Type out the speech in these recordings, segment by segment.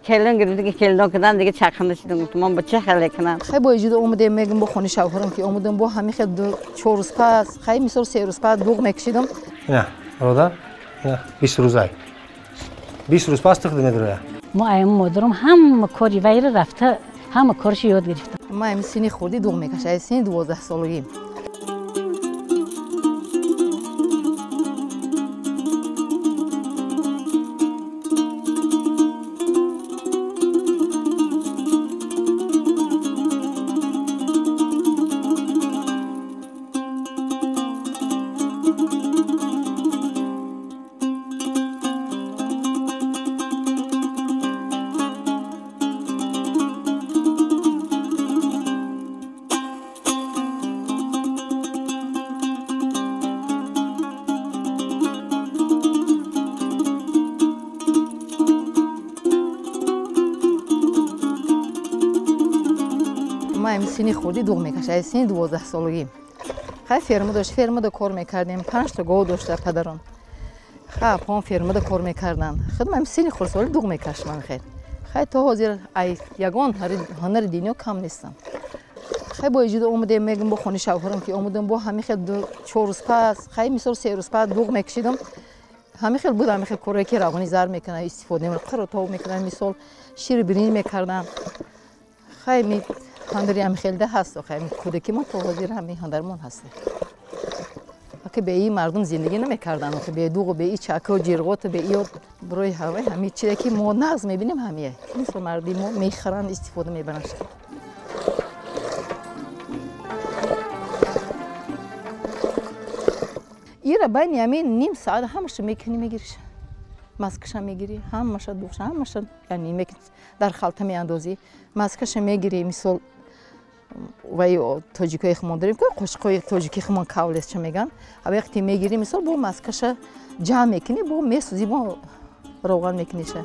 Келин гирифта ки келин кардам, дига чақанда шудам, гуфтам ман ба чӣ хеле кунам. Хай бо иҷода омадем, мегум бо хони шавҳарам ки омадам бо ҳамин хел 4 рӯз пас, хай мисол 3 рӯз пас дуғ мекашидам. Ина, бародар, ина 20 рӯзай. 20 рӯз пас тухд медроя. Мо аям модарам ҳама кори вайра рафта, ҳама коршо ёд гирифтам. Ма ами сини хурдӣ дуғ мекашам, сини 12 солагӣ. Сини хурдӣ дуғ мекашад, сини 12 солагӣ. Хай ферма дошт, фермада кор мекардем, 5 та гов дошта падарам. Хай апом фермада кор мекарданд. Худам сини хурдсолӣ дуғ мекашидам хел. Хай то ҳозир ай ягон ҳунари дунё кам нестам. Хай бо иҷода омадем, мегум бо хони шавҳарам ки омадам бо ҳамин хел 4 рӯз пас, хай мисол 3 рӯз пас дуғ мекашидам. Ҳамин хел буд, ҳамин хел корое ки равғани зар мекунанд, истифода мекунанд, қурутоб мекунанд, мисол шири биринҷ мекарданд. Хай ми ҳунари ҳам хелда ҳаст, охе кӯдаки мо то ҳозир ҳамин ҳунармон ҳаст. Аки бе ин мардум зиндагӣ намекарданд, охе бе дуғу бе ин чака ва ҷирғоту бе ин барои ҳавай ҳамин чизе ки мо нағз мебинем ҳамие. Мисол марди мо мехӯранд, истифода мебаранд. Ира байни ҳамин ним соат ҳамаша мекунӣ мегириш. Маскаша мегирӣ, ҳамаша дуғша, ҳамаша яъне дар халта меандозӣ, маскаша мегирӣ, мисол вай тоҷикои хумон дорем ки қошиқҳои тоҷики хумон кавлесча меган, а вақте мегирӣ мисол бо маскаша ҷамъ мекунӣ, бо месӯзӣ, бо равған мекуниша.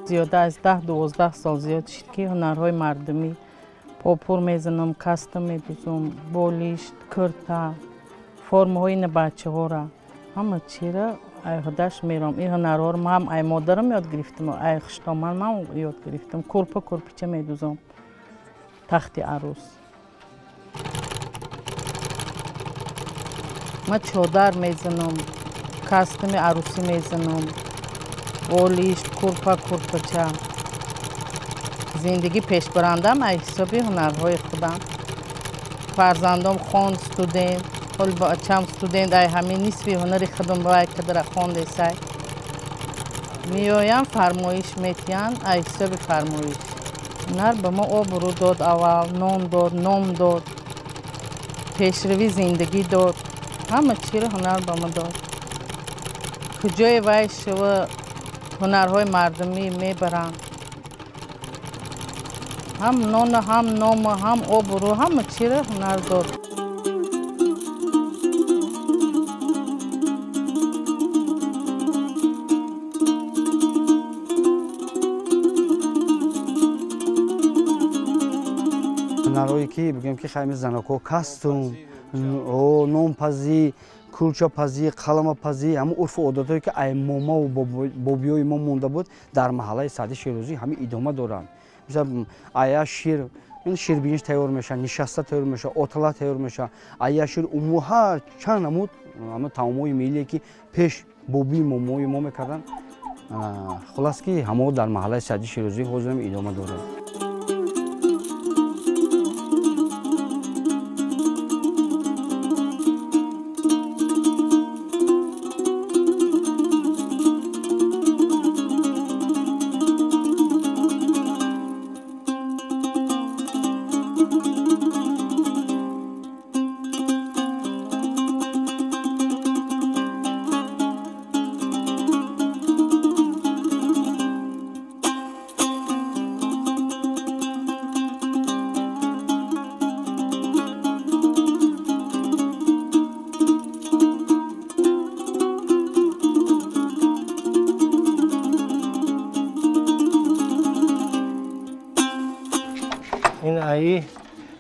Зиёда аз 10-12 сол зиёд шуд ки ҳунарҳои мардумӣ попур мезанам, каста медузам, болишт, курта, формаҳои ина бачаҳоро ҳама чиро ай худаш мерам. Ин ҳунарҳоро ман ҳам ай модарам ёд гирифтам, ай хуштоман ман ёд гирифтам. Курпа курпича медузам, тахти арӯс. Ман чодар мезанам, кастами арӯсӣ мезанам, болишт, курпа курпача. Зиндагӣ пешбарандам ай ҳисоби ҳунарҳои худам. Фарзандом хонд студент, ҳол бачам студент, ай ҳамин нисфи ҳунари худам вай кадра хондесай. Меоям фармоиш метиҳанд, ай ҳисоби фармоиш. Ҳунар ба мо обрӯ дод аввал, нон дод, ном дод, пешравии зиндагӣ дод. Ҳама чиро ҳунар ба мо дод. Куҷое вай шава ҳунарҳои мардумӣ мебаранд. Ҳам нона, ҳам нома, ҳам обрӯ, ҳама чиро ҳунар дод. Ҳунарҳое ки бигӯем ки хайми занакҳо кастум, нонпазӣ, кулчапазӣ, қаламапазӣ, ҳамун урфу одатҳое ки ай момаву бобиёи мо монда буд дар маҳаллаи Саъди Шерозӣ ҳамин идома доранд. Мисал ая шир, ин ширбиниш тайёр мешавад, нишаста тайёр мешавад, отала тайёр мешавад, ая шир уму ҳар чанд намуд ҳама таомҳои миллие ки пеш бобии момои мо мекарданд. Хулас ки ҳамо дар маҳаллаи Саъди Шерозӣ ҳозирам идома дорад.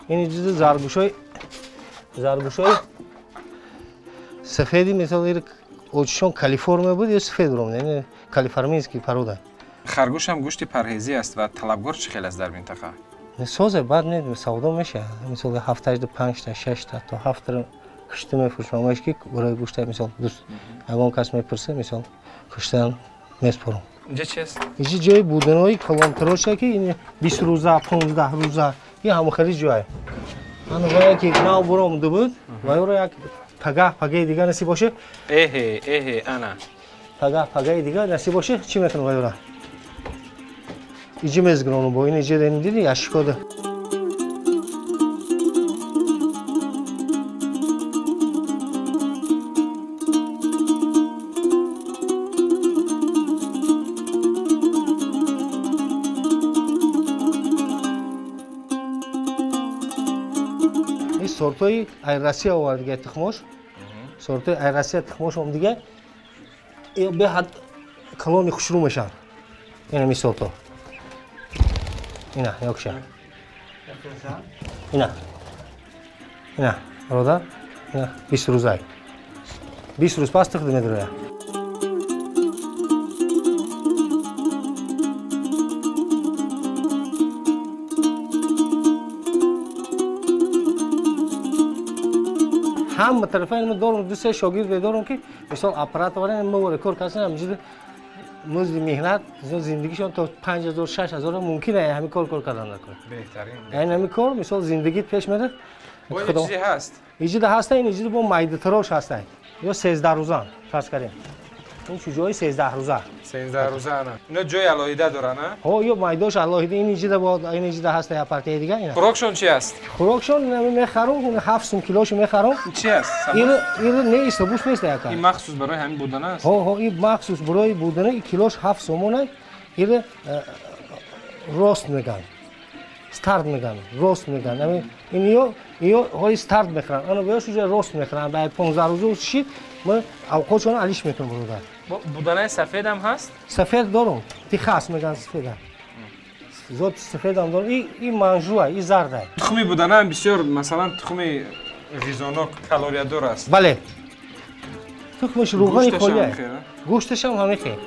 Ин чиз заргӯшои сафеди, мисол очишон Калифорния буд ё сафед ром, яъне калифорнийский порода. Харгӯш ҳам гӯшти парҳезӣ аст ва талабгор чӣ хел аст дар минтақа? Созе бад не, савдо меша. Мисол ҳафтаҷда панҷта, шашта то ҳафта кушта мефурӯшам. Омаш ки барои гӯшта, мисол дӯст ягон кас мепурса, мисол куштан меспорам. Инҷа чи аст? Инҷа ҷои буданои калонтароша ки ин 20 рӯза, 15 рӯза, ин ҳамахели ҷое. Ана вая ки нав буромда буд, вайро як пагаҳ пагаи дига насиб боше. Эҳе, эҳе, ана. Пагаҳ пагаи дига насиб боше, чӣ мекунам вайро? Иҷи мезгиронам бо ин иҷи диди яшикода. Сортои ай Россия овардига тухмош, сортои ай Россия тухмош омдига, беҳад калони хушрӯ мешаванд. Ина ми сорто. Ина, ёкша. Ина. Ина, бародар, ина 20 рӯзай. 20 рӯз пас тухм медирояд. Ҳама тарафа ин дорум, ду се шогирд дорум ки мисол аппарат оварен, мо кор кардем, ҳамҷида музди меҳнат зиндагишон то 5000 6000 мумкин аст ҳамин кор кардан накун. Беҳтарин. Яъне ҳамин кор мисол зиндагит пеш мерад. Бо ин чизе ҳаст? Иҷида ҳаста, ин иҷида бо майдатарош ҳаста. Ё 13 рӯза фарз кардем. Ин чуҷои 13 рӯза. 13 рӯза ана. Ино ҷои алоҳида доранд, а? Ҳо, ё майдош алоҳида, ин иҷида бо ин иҷида ҳаста як партияи дига ина. Хӯрокшон чи аст? Хӯрокшон мехарам, 7 сум килошо мехарам. Чи аст? Ин не истобуш нест яка. Ин махсус барои ҳамин будана аст? Ҳо, ҳо, ин махсус барои будана, ин килош 7 сомон аст. Ин рост меган. Старт меган, рост меган. Ин ё ҳои старт мехаранд. Ана бояш уже рост мехаранд. Баъд 15 рӯза шид, мо авқотшонро алиш мекунам бародар. Буданаи сафед ҳам ҳаст? Сафед дорум. Тихас меган сафеда. Зот сафед ҳам дорум. Ин манжуа, ин зарда. Тухми будана ҳам бисёр, масалан, тухми ғизонок, калориядор аст. Бале. Тухмаш рӯғани холӣ. Гӯшташ ҳам ҳамин хел.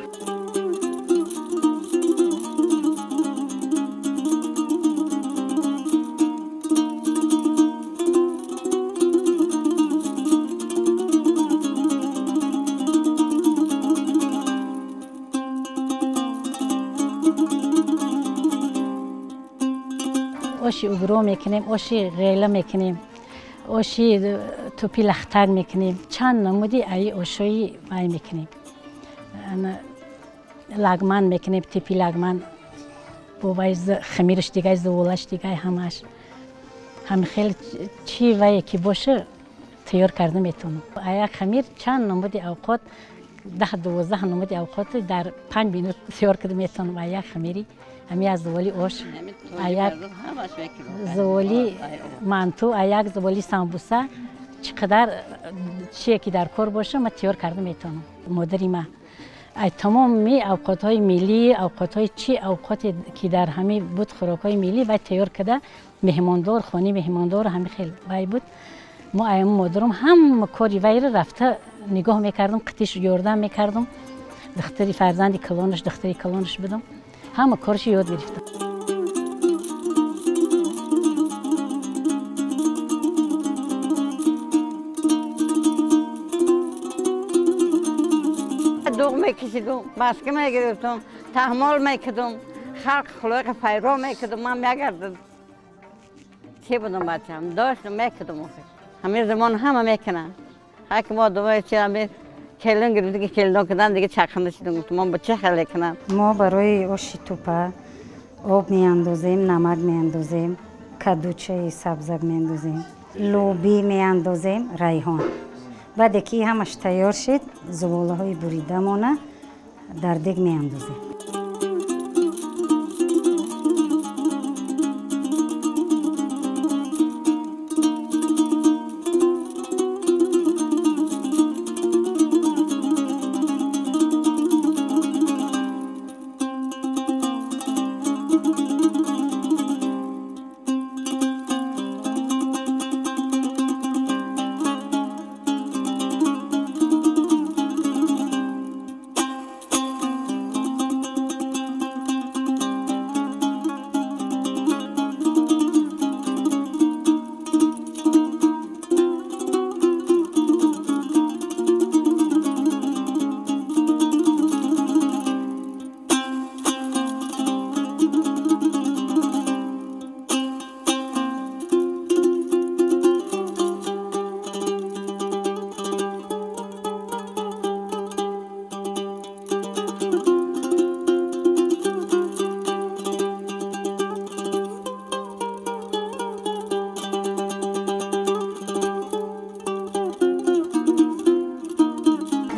Оши угро мекунем, оши ғела мекунем, оши тӯпи лахтак мекунем. Чанд намуди аи ошои вай мекунем. Лагман мекунем, типи лагман. Бо вай хамираш дигай, зуволаш дигай, ҳамаш. Ҳам хел чи вае ки боша тайёр карда метавонам. Аяк хамир чанд намуди авқот, 10-12 намуди авқот дар 5 минут тайёр карда метавонам. Аяк хамири ҳами аз зуволи ош, аяк зуволи манту, аяк зуволи самбуса, чӣ қадар чие ки дар кор боша, ма тайёр карда метавонам. Модари ма ай тамоми авқотҳои миллӣ, авқотҳои чи авқоте ки дар ҳами буд хӯрокҳои миллӣ вай тайёр карда, меҳмондор, хонаи меҳмондор ҳами хел вай буд. Мо ай модарам ҳама кори вайро рафта нигоҳ мекардам, қитиш ёрдам мекардам. Духтари фарзанди калонаш, духтари калонаш будам. Ҳама коршо ёд гирифтам. Дуғ мекашидум, маска мегирифтум, таҳмол мекардум, халқ хулоқа пайро мекардум. Ман мегардам. Чӣ будам бачам? Доштам мекардум. Ҳамин замон ҳама мекунанд. Ҳар ки мо думои чи ҳамин келин гирифтем ки келино карданд, дига чақханда шудем. Гуфтам мо бо чӣ хеле кунам? Мо барои оши тӯпа об меандозем, намак меандозем, кадучаи сабзак меандозем, лӯбӣ меандозем, райҳон. Баъде ки ҳамаш тайёр шид, зуволаҳои буридамона дар дег меандозем.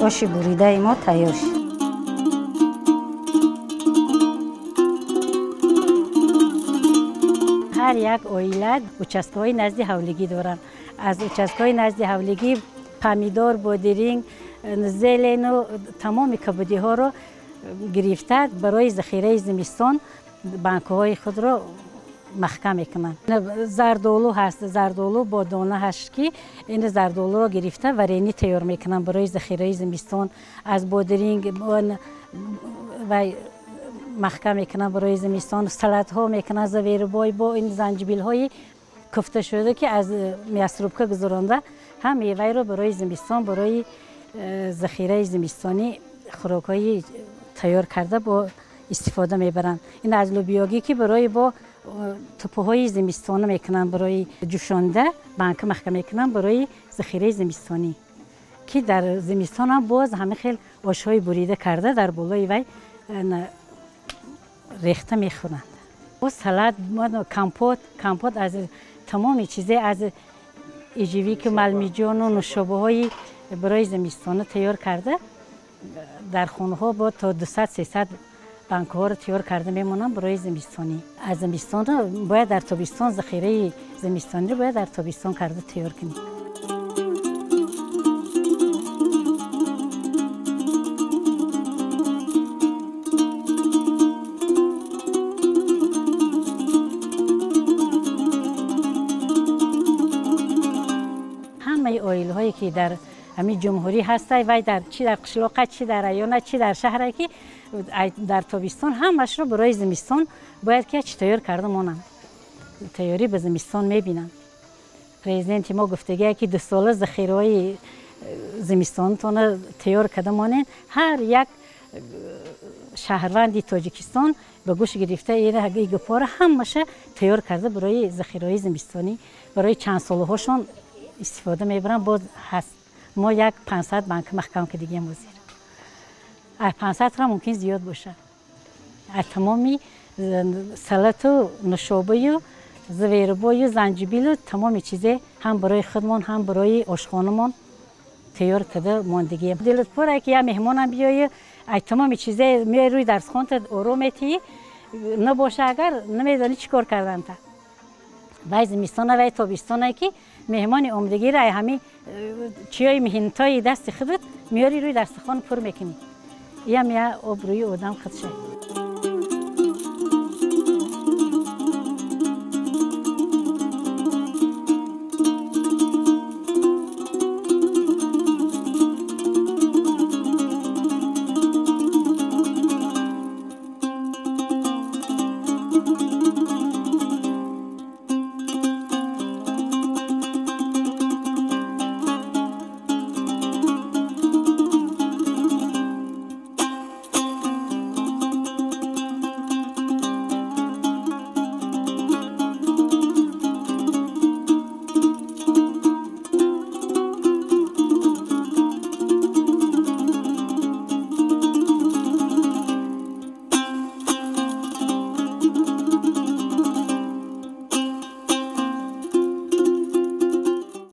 Оши буридаи мо тайёр шуд. Ҳар як оила участкаҳои назди ҳавлигӣ доранд. Аз участкаҳои назди ҳавлигӣ помидор, бодиринг, зелену тамоми кабудиҳоро гирифта барои захираи зимистон банкҳои худро маҳкам мекунанд. Зардолу ҳаст, зардолу бо дона ҳаст ки ин зардолуро гирифта варени тайёр мекунанд барои захираи зимистон. Аз бодиринг ва маҳкам мекунанд барои зимистон. Салатҳо мекунанд, завербой бо ин занҷибилҳои куфта шуда ки аз мясорубка гузаронда ҳам меваиро барои зимистон, барои захираи зимистонӣ хӯрокҳои тайёр карда бо истифода мебаранд. Ин аз лӯбиёгӣ ки барои бо тупуҳои зимистона мекунанд, барои ҷӯшонда банка маҳкам мекунанд барои захираи зимистонӣ, ки дар зимистон ҳам боз ҳамин хел ошҳои бурида карда дар болои вай рехта мехӯранд. Салат, компот, компот аз тамоми чизе аз ежевика, малмиҷону нушобаҳои барои зимистона тайёр карда дар хонаҳо бо то 200-300 банкҳоро тайёр карда мемонанд барои зимистонӣ. Аз зимистон бояд дар тобистон захираи зимистониро бояд дар тобистон карда тайёр кунем. Ҳамаи оилаҳое ки дар ҳамин ҷумҳурӣ ҳастанд, вай дар чи дар қишлоқа, чи дар района, чи дар шаҳре ки дар тобистон ҳамашро барои зимистон бояд ки чи тайёр карда монанд. Тайёрӣ ба зимистон мебинанд. Президенти мо гуфтагие ки 2 сола захираҳои зимистонатонро тайёр карда монед. Ҳар як шаҳрванди Тоҷикистон ба гӯш гирифта ин гапҳоро ҳамаша тайёр карда барои захираҳои зимистонӣ барои чанд солаҳошон истифода мебаранд. Боз ҳаст, мо як 500 банка маҳкам кардагием ҳозир. Аз 500 ҳам мумкин зиёд бошад. Аз тамоми салату нушобаю зверобою занҷибилу тамоми чизе ҳам барои худмон, ҳам барои ошхонамон тайёр карда мондагием. Дилат пур ки як меҳмонам биёю, ай тамоми чизе меои рӯи дарсхонта оро метиҳӣ, набоша агар намедонӣ чӣ кор карданта. Вай зимистона, вай тобистона ки меҳмони омдагиро ай ҳамин чиёи меҳнатҳои дасти худат меёри, рӯи дастархон пур мекунӣ. Иям я обрӯи одам худша.